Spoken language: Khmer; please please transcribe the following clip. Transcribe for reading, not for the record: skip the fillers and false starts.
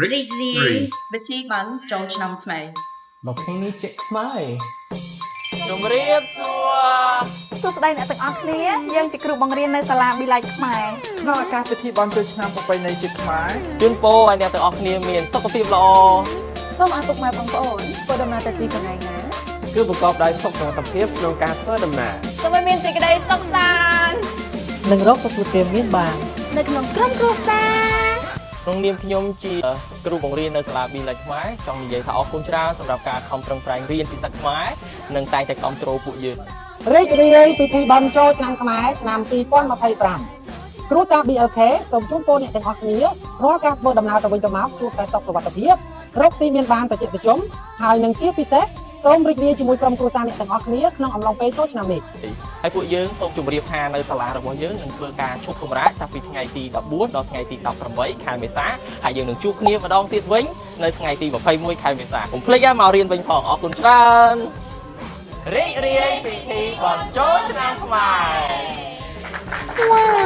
រីករាយ ពិធីបុណ្យចូលឆ្នាំថ្មី ប្រពៃណីជាតិខ្មែរ ជំរាបសួរ សួស្តីអ្នកទាំងអស់គ្នាយើងជាគ្រូបង្រៀននៅសាលា Be Like ខ្មែរ ក្នុងឱកាសពិធីបុណ្យចូលឆ្នាំប្រពៃណីជាតិខ្មែរ ជូនពរឲ្យអ្នកទាំងអស់គ្នាមានសុខភាពល្អ សូមឲ្យពុកម៉ែបងប្អូនធ្វើដំណើរទៅទីកន្លែងណា គឺប្រកបដោយសុខសុវត្ថិភាពក្នុងការធ្វើដំណើរ សូមឲ្យមានសេចក្តីសុខសាន្ត និងរកទទួលទានមានបាន នៅក្នុងក្រុមគ្រួសារ ក្នុងនាមខ្ញុំជាគ្រូបង្រៀននៅសាលា Be Like ខ្មែរចង់និយាយថាអរគុណច្រើនសម្រាប់ការខំប្រឹងប្រែងរៀនភាសាខ្មែរនិងតែងតែគាំទ្រពួកយើង រីករាយពិធីបុណ្យចូលឆ្នាំខ្មែរឆ្នាំ2025គ្រួសារ BLK សូមជូនពរអ្នកទាំងអស់គ្នារាល់ការធ្វើដំណើរទៅវិញទៅមកជួបតែសុខសុវត្ថិភាពរកស៊ីមានបានត្រជាក់ត្រជុំហើយនឹងជាពិសេសសូមរីករាយជាមួយក្រុមគ្រួសារអ្នកទាំងអស់គ្នាក្នុងអំឡុងពេលចូលឆ្នាំនេះ ហើយពួកយើងសូមជម្រាបថានៅសាលារបស់យើងនឹងធ្វើការឈប់សម្រាកចាប់ពីថ្ងៃទី14ដល់ថ្ងៃទី18ខែមេសាហើយយើងនឹងជួបគ្នាម្ដងទៀតវិញនៅថ្ងៃទី21ខែមេសាកុំភ្លេចមករៀនវិញផងអរគុណច្រើនរីករាយពិធីបុណ្យចូលឆ្នាំខ្មែរ វ៉ា